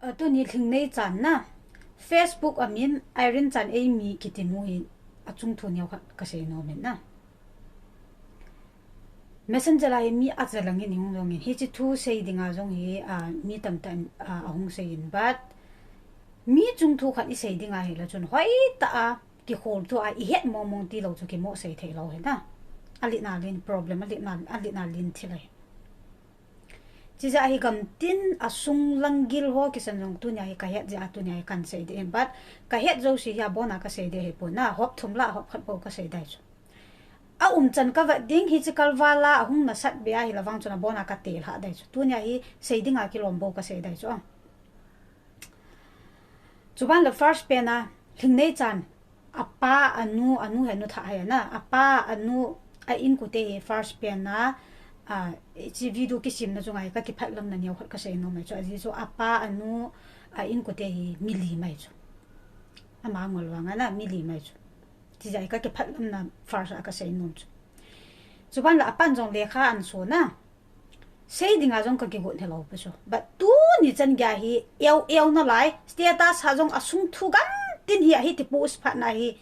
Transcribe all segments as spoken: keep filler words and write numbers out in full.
A, tuni Lhingneichan na, Facebook a min Irene Chan Eimi kiti nu hi achung thu neo khat kasei nom in na. Messenger a hi mi aja lang in hung jong in, hiche thu sei dinga jong hi, a, mi tamtah in, a, ahung sei in, but mi chung thu khat isei dinga hi la chun hoitah a kikhol thu a ihet mong mong tilou chu kimo sei thei lou hi na. Alen alen problem, alen alen thil ahi. Chijeh a hi gamtin a sung lang gil ho kisan jong tunia hi kahet jeh a tunia hi kan sei ding, but kahet jouse hi abona kasei ding hi pon na, hop thum la hop khat bou kasei dai chu. A umchan kavet ding, hiche kalval a ahung nasat be a hi la vang chun abona kate lha dai chu. Tunia hi sei dinga kilom bou kasei dai chu. Chuban le first pen a, Lhingneichan, apa, anu, anu hi nu thah hi na, apa, anu, a inkote hi first pen a, a, hiche video kisemna chunga hi kakiphatlamna neo khat kasei nom e chu, ajeh chu apa, anu, a inkote hi mi li mai chu. Ama ngol vang a na, mi li mai chu. Chijeh a hi kakiphatlamna first a kasei nom chu. Chuban le apan jong lekha ahin so na. Sei dinga jong kakigot helou pi chu. But tuni chan geiya hi eu eu nalai, status a jong asung thu gamtin hi ahi ti post phat na hi.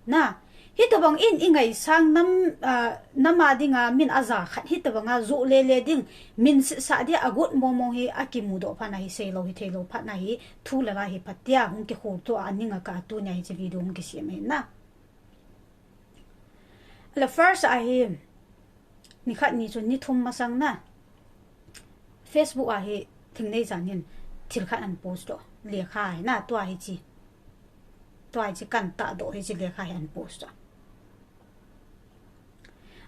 Na, hitobang in ingaisang nam, ah, nam a dinga min aja khat, hitobang a joh lele ding, min setsah dia agot mong mong hi akimudoh phat na hi, seilou hi theilou phat na hi, thu le la hi phatea hung kikhol tou a ning a kah a tunia hiche video hung kisem ahi na. Le first a hi, nikhat ni chun ni thum masang na, Facebook a hi Lhingneichan hin thil khat ahin post doh, lekha hi na, tua hiche. Tua hiche kan tahdoh hiche lekha hi ahin post doh.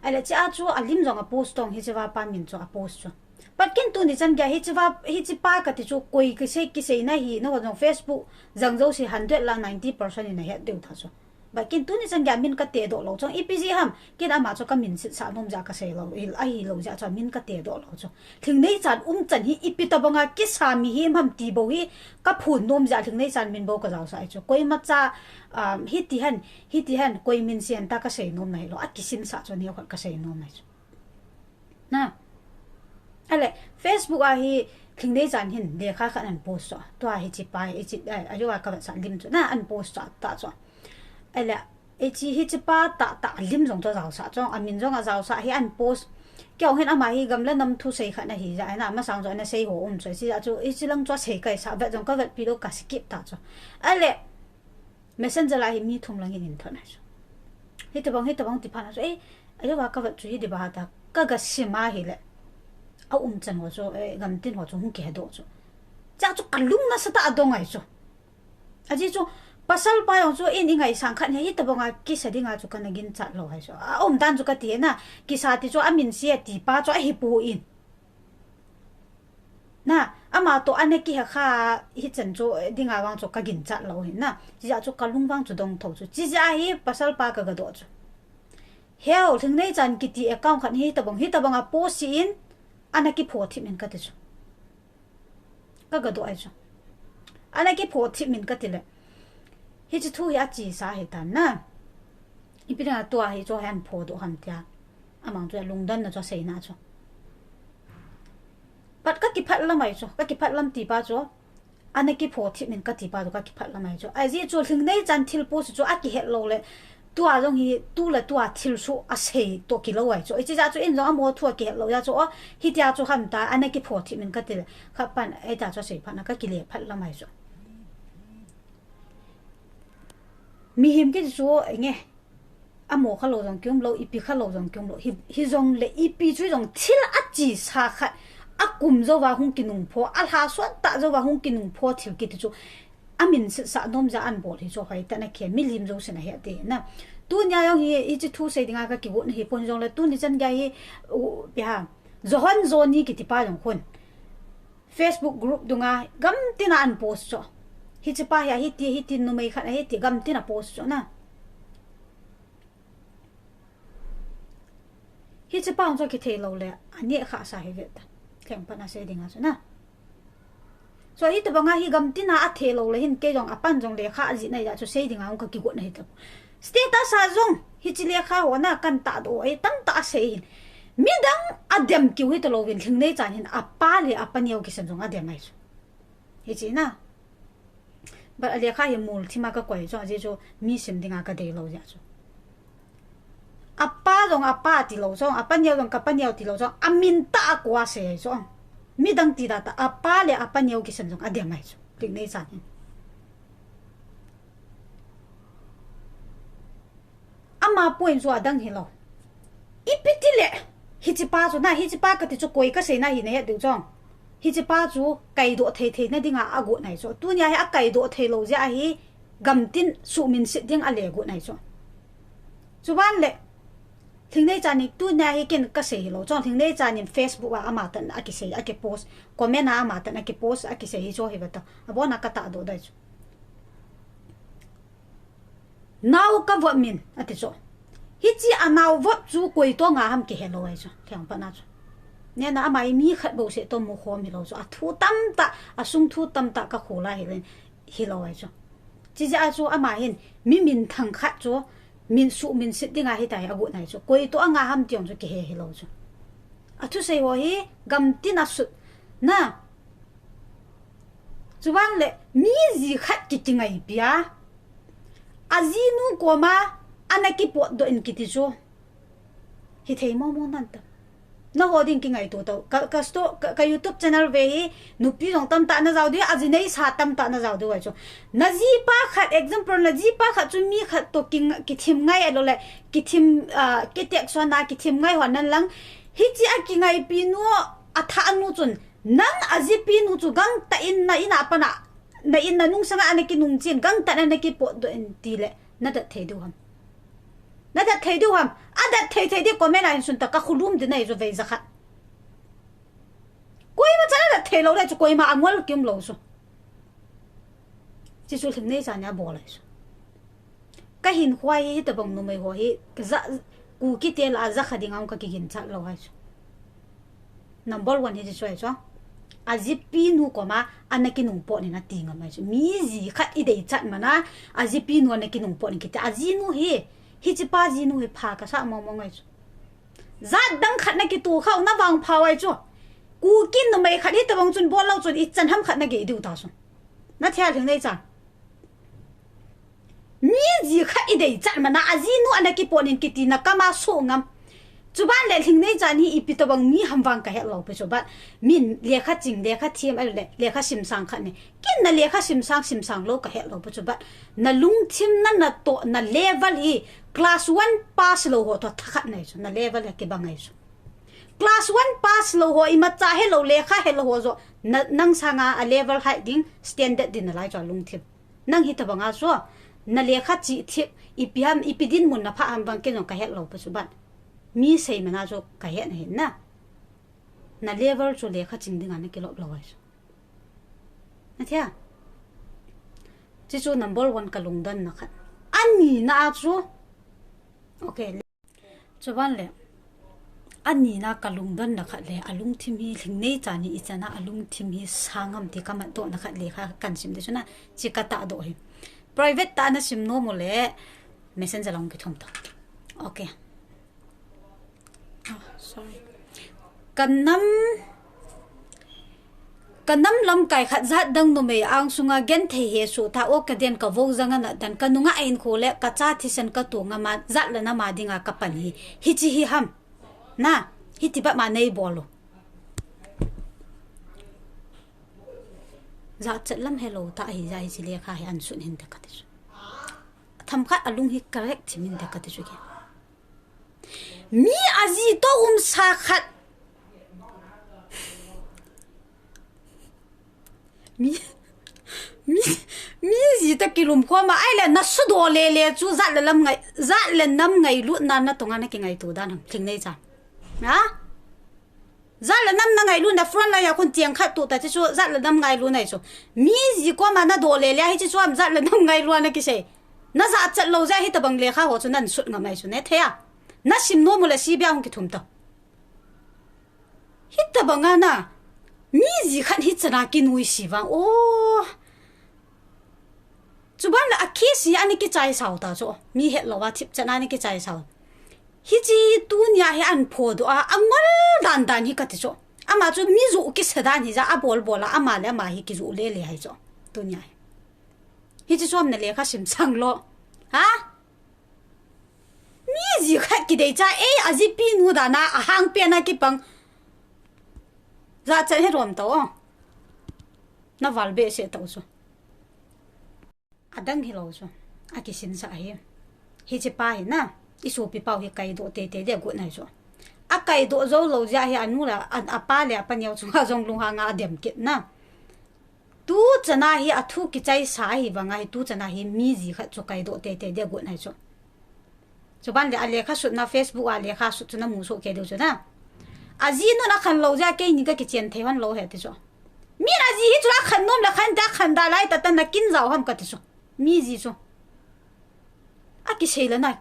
Ahile chea chu alim jong apost tong, hiche vapa min chu apost chu. But ken tuni chan geiya hiche va, hiche pa kati chu koi kisei, kiseina hi, nahon jong Facebook jang jouse hundred la ninety percent in nahet diu tah chu. But ken tuni chan geiya min katedoh lou chu, ipi jeh ham, ken ama chu kamin setsah nom jeh a kasei lou, ahilou jeh a chu min katedoh lou chu. Lhingneichan umchan hi ipi tobanga kisa mihem ham ti bou hi kaphon nom jeh a Lhingneichan min bou kajaosah ahi chu. Koimacha, um, hiti hen, hiti hen, koi min sen ta kasei nom nahilou, akisinsah chu neo khat kasei nom ahi chu. Na. Ahile, Facebook a hi Lhingneichan hin lekha khat ahin post chu. Tua hiche pa, hiche, eh, ajo a kavetsah lim chu na, ahin post chu tah chu. Ahile, hiche, hiche pa tah tah lim jong chu ajaosah chu, amin jong ajaosah hi ahin post. Keiho hin ama hi gam le nam thusei khat ahi jeh a na, masang jong ana sei ho um chu, hiche jeh a chu, hiche lang chu asei kahisah, vet jong kavetpi lou, ka skip ta chu. Ahile, Messenger a hi mi thum lang in ahin thot na chu. Hitobang, hitobang ti phat na chu, eh, ajo a kavet chu hi diba ta, kaga sim a hile. A umchan ho chu, eh, gamtin ho chu hung kihedoh chu. Chea chu kalung nasatah a adong ahi chu. Ajeh chu, pasal pa jong chu in ingaisang khat hi, hitobanga kisa dinga chu kana ginchat lou ahi chu. A umdan chu kati na, kisa ti chu amin se ti pa chu ahipoi. Na, ama toh ana kihekha hichan chu dinga vang chu kaginchat lou ahi na. Chijeh chu kalung vang chu dong tho chu. Chijeh hi pasal pa kaga doh chu. Heu, Lhingneichan kiti account khat hi hitobang, hitobanga post in ana kipho thip in kati chu. Kaga doh ahi chu. Ana kipho thip in kati le. Hiche thu hi achesa ahitan na. Ipi dinga tua hi chu ahin phodoh ham tia. Amang chu alungdonna chu aseina chu. But kakiphatlam ahi chu, kakiphatlam ti pa chu. Ana kipho thip in kati pa chu kakiphatlam ahi chu. Ajeh chu Lhingneichan thil post chu akihet lou le. Tua jong hi tu le tua thil chu asei toh kilou ahi chu. Hiche jeh chu in jong amaho thu akihet lou jeh chu, o, hitia chu ham ta, ana kipho thip in kati le. Khat pan, hitia chu asei phat na kakile phatlam ahi chu. Mihem kiti chu, nge, amo khalou jong kium lou, ipi khalou jong kium lou. Hi, hijongle ipi chu jong thil achesa khat, akum jouva hung kinungpho, alhasot tah jouva hung kinungpho thil kiti chu. Amin setsah nom jeh a ahin bol hi chu hoitah in akhen, milim jousen ahet ding na. Tunia jong hi, hiche thu sei dinga kakigot na hi pon jongle, tuni chan geiya hi, u, ipi ham, Johon Johnny kiti pa jong khun Facebook group dunga gamtin a ahin post chu. Hiche pa hi ahiti, hiti numei khat ahiti gamtin a post chu na. Hiche pa jong chu kithei lou le, aneh khah sa hi ve ta. Lheng pan a sei dinga chu na. Chu hitobanga hi gamtin a athe lou le hin kei jong apan jong lekha ajihna jeh chu sei dinga hung kakigot na hi ta. Status a jong, hiche lekha ho na kan tahdoh ahi, tamtah asei hin. Midang adem kiu hita louvin, Lhingneichan hin apa le apa neo kisan jong adem ahi chu. Hichi na. But a lekha hi mol thima kakoi chu, ajeh chu mi sim dinga kadei lou jeh chu. Apa jong apa tilou chu, apa neo jong kapa neo tilou chu, amin tah a koi asei chu. Midang ti da tah, apa le apa neo kisan jong adem ahi chu. Lhingnei chan hin. Ama point chu adang hilou. Ipi tile, hichipa chu na, hichipa kati chu koi kasei na hi nahet diu chu. Hichipa chu kaidoh thei thei na dinga agot nai chu. Tunia hi akaidoh thei lou jeh ahi, gamtin suhminset ding ale got nai chu. Chuban le, Lhingnei chan hi tunia hi ken kasei hilou chu. Lhingnei chan in Facebook a ama tan akisei, akipost, comment a ama tan akipost, akisei hi chu hi ve ta. Abon a katahdoh dai chu. Nao kavop min, ati chu. Hichi anao vop chu koi toh nga ham kihe lou ahi chu, theng pat na chu. Nena ama hi mi khat bou seh toh mukhom hilou chu. Athu tamtah, asung thu tamtah kakhol a hilou ahi chu. Chijeh a chu ama hin, mi minthang khat chu, min suhminset dinga hitia hi agot nai chu. Koi toh nga ham ti jong chu kihe hilou chu. Athusei ho hi, gamtin asut na. Chuban le, mi ji khat ki, kingaipi a. Ajinu koma, ana kipotdoh in kiti chu. Hithei momo nan tam. Naho ding kingaito tau. Ka, ka sto-, ka, ka YouTube channel ve hi, nupi jong tamtah najao diu, aji neisa tamtah najao diu ahi chu. Najipa khat, example, najipa khat chu mi khat toh king-, kithim ngai ahilou le, kithim, ah, kitext hon a, kithim ngai hon nan lang. Hichi a kingaipi nu, athah nu chun, nang ajipinu chu gangtah in na in a pat a, na in na nungsang a ana kinungchen, gangtah in ana kipotdoh in tile, nadat thei diu ham. Nadat thei diu ham. Adat thei thei di comment a hin sun ta, kakholum di nahi chu vei jakhat. Koima chan adat thei lou le chu koima angol kium lou chu. Chi chu lhingnei chan a bol ahi chu. Kahinkho hi hitabang numei ho hi ja, Kuki te lah a jakha ding a kakigin chat lou ahi chu. Number one hi chu ahi chu. Ajipinu koma ana kinungpot in ati ngam ahi chu. Mi ji khat idei chat man a, ajipinu ana kinungpot in kiti. Ajinu hi, hichipa jinu hi pha kasah momo ngai chu. Jat dang khat nakitoh khah u navangpha u ahi chu. Kuki numei khat hitabang chun bol lou chun ichan ham khat nagei diu ta chu. Nathei a lhingnei chan. Mi ji khat idei chat man a, ajinu ana kipot in kiti na kama soh ngam. Chuban le lhingnei chan hi ipi tabang mi ham vang kahet lou pi chu, but min lekha ching, lekha them ahilou le, lekha simsang khat ne. Ken na lekha simsang, simsang lou kahet lou pi chu, but na lungthim na, natoh, na level hi class one pass lou ho toh thakhat nai chu, na level hi kibang ahi chu. Class one pass lou ho, imacha helou, lekha helou ho joh, na, nang sanga a level high ding, standard ding nalai chu alungthim. Nang hitabang a chu, na lekha chih thip, ipi ham, ipi dinmun na phah ham vang ken jong kahet lou pi chu, but mi sei man a chu kahet na hin na. Na level chu lekha ching dinga nakilop lou ahi chu. Nathei a. Chi chu number one kalungdonna khat. Anina a chu. Okay. Chuban le. Anina kalungdonna khat le. Alungthim hi lhingnei chan hi ichan a alungthim hi sang ham ti kamatdohna khat lekha kahin sim di chu na. Chi katahdoh hi. Private tah a nasim nom u le. Messenger lang kithum ta. Okay. Ah, sorry. Kanam, kanam lamkai khat jat dang numei angsunga genthei hesoh tah o kaden kavou janga nadan kanunga ahin kho le kacha thisan katoh ngam a jat le nam a dinga kapan hi. Hichi hi ham. Na, hiti bep ma neibol u. Jachat lam helou tah hi ja hichi lekha hi ahin sun hinte kati chu. Themkhat alung hi correct thim hinte kati chu ke. Mi aji toh umsa khat. Mi, mi, mi ji toh kilum khom a, ahile nasudoh lele chu jat le nam ngai, jat le nam ngailutna natonga nakingaito dan ham, lhingnei chan. Ha? Jat le nam nangailutna front line a khun cheng khat toh ta chu, jat le nam ngailutna ahi chu. Mi ji koma nadoh lele a hichi chu ham jat le nam ngailutna kisei. Najachat lou jeh a hitabang lekha ho chu nahin sut ngam ahi chu, nathei a. Nasim nom u le C B I a hung kithum ta. Hitabang a na, mi ji khat hichan a kinuisat vang, o. Chuban le a case hi ana kichaisau ta chu, mi hetlou a thipchan a ana kichaisau. Hichi tunia hi ahin phodoh a, angol dan dan hi kati chu. Ama chu mi joh kisa dan hi ja, abol bol a, ama le ama hi kijoh le le ahi chu. Tunia hi. Hiche chu ham na lekha sim sang lou. Ha? Mi ji khat kidei cha, ei, ajipi nu dan a, ahang pen a kipang. Jachat hi rom tao. Na val behseh tao chu. Adang hilou chu. Akisinsah hi. Hiche pa hi na. I sopi pau hi kaidoh teitei dia got nai chu. Akaidoh jou lou jeh hi anu le, a, apa le apa neo chunga jong lunghang a adem kit na. Tu chana hi athu kichaisa ahi vang a hi tu chana hi mi ji khat chu kaidoh teitei dia got nai chu. Chuban le alekha sutna Facebook a lekha sut chu namu soh kei diu chu na. Ajinu na khan lou jeh a keini kakichen thei hon lou ahi ti chu. Min aji hi chu akhan nom le khan ta khan da lai tata nakin jao ham kati chu. Mi ji chu. Akisei le na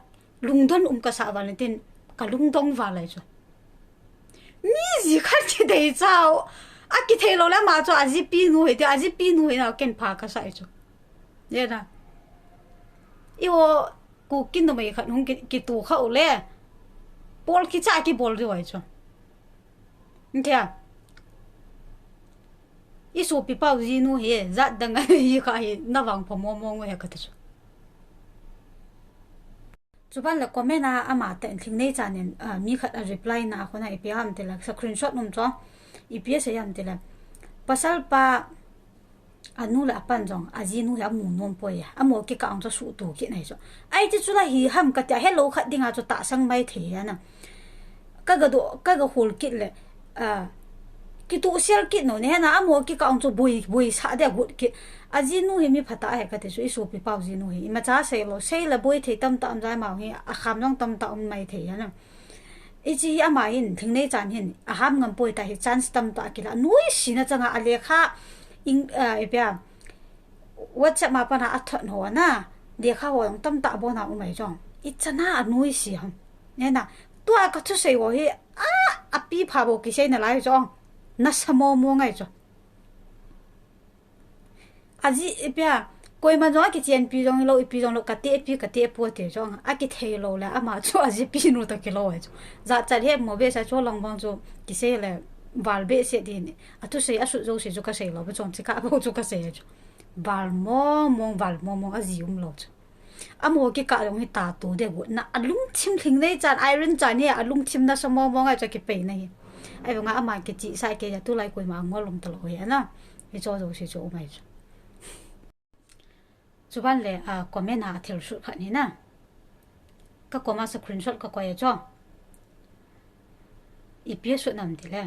lungdon um kasah val tin kalungdong val lai chu. Mi ji khat kidei chau. Akithei lou le ama chu ajipi nu hi ti, ajipi nu hi na ken pha kasah chu. Ye na. I o Kuki numei khat hung ki, kitu kha u le. Pol kicha kibol diu ahi chu. Nthia. I sopi pau jinu hi, jat dang ahi kha hi, na vangpha momo ngu he kati chu. Chuban le comment a ama ten Lhingneichan in, ah, mi khat a reply na a khona ipi ham ti le, screenshot um chu, ipi asei ham ti le. Pasal pa, anu le apan jong, ajinu hi amu nom poi, amo kikah ong chu suhto kit nai chu. Ai ti chu la hi ham kati a, helou khat dinga chu tahsan mai thei ana. Kaga do, kaga hol kit le, ah, kitohsel kit nom ne na, amo kikah ong chu boi, boisah dia got kit. Ajinu hi mi phatah ahi kati chu, i sopi pau jinu hi. Imacha sei lou, sei le boi thei tamtah um jai mau hi, akham jong tamtah um mai thei ana. Hiche hi ama hin, Lhingneichan hin, aham ngam poi ta hi chance tamtah akila. Nuisena changa alekha, in, ah, ipi a, WhatsApp ma pana athot ho na, lekha ho jong tamtah abona um ahi jong. Ichan a anuise ham. Nena, tua kathusei ho hi, a, api pha bou kisei nalai jong. Nasa momo ngai jong. Aji ipi a, koima jong akichenpi jong lou, ipi jong lou, katehpi, katehpu ati jong. Akithei lou le, ama chu ajipi nu toh kilou ahi chu. Jachat hi mo behseh chu lang bang chu, kisei le, val behseh ding. Athusei asut jouse chu kasei lou, chomcha kah bou chu kasei chu. Val mong mong, val mong mong aji um lou chu. Amo kikah jong hi tato dia got na alungthim Lhingneichan, Irene chan hi alungthim nasa mong mong ahi chu kipei na hi. Ahivanga ama kichihsah kei a tulai koima ngol um talou hi ana. Hicho jouse chu um ahi chu. Chuban le, ah, comment a thil sut khat hi na. Ka comment a screenshot kakoi a chu. Ipi asut nam ti le.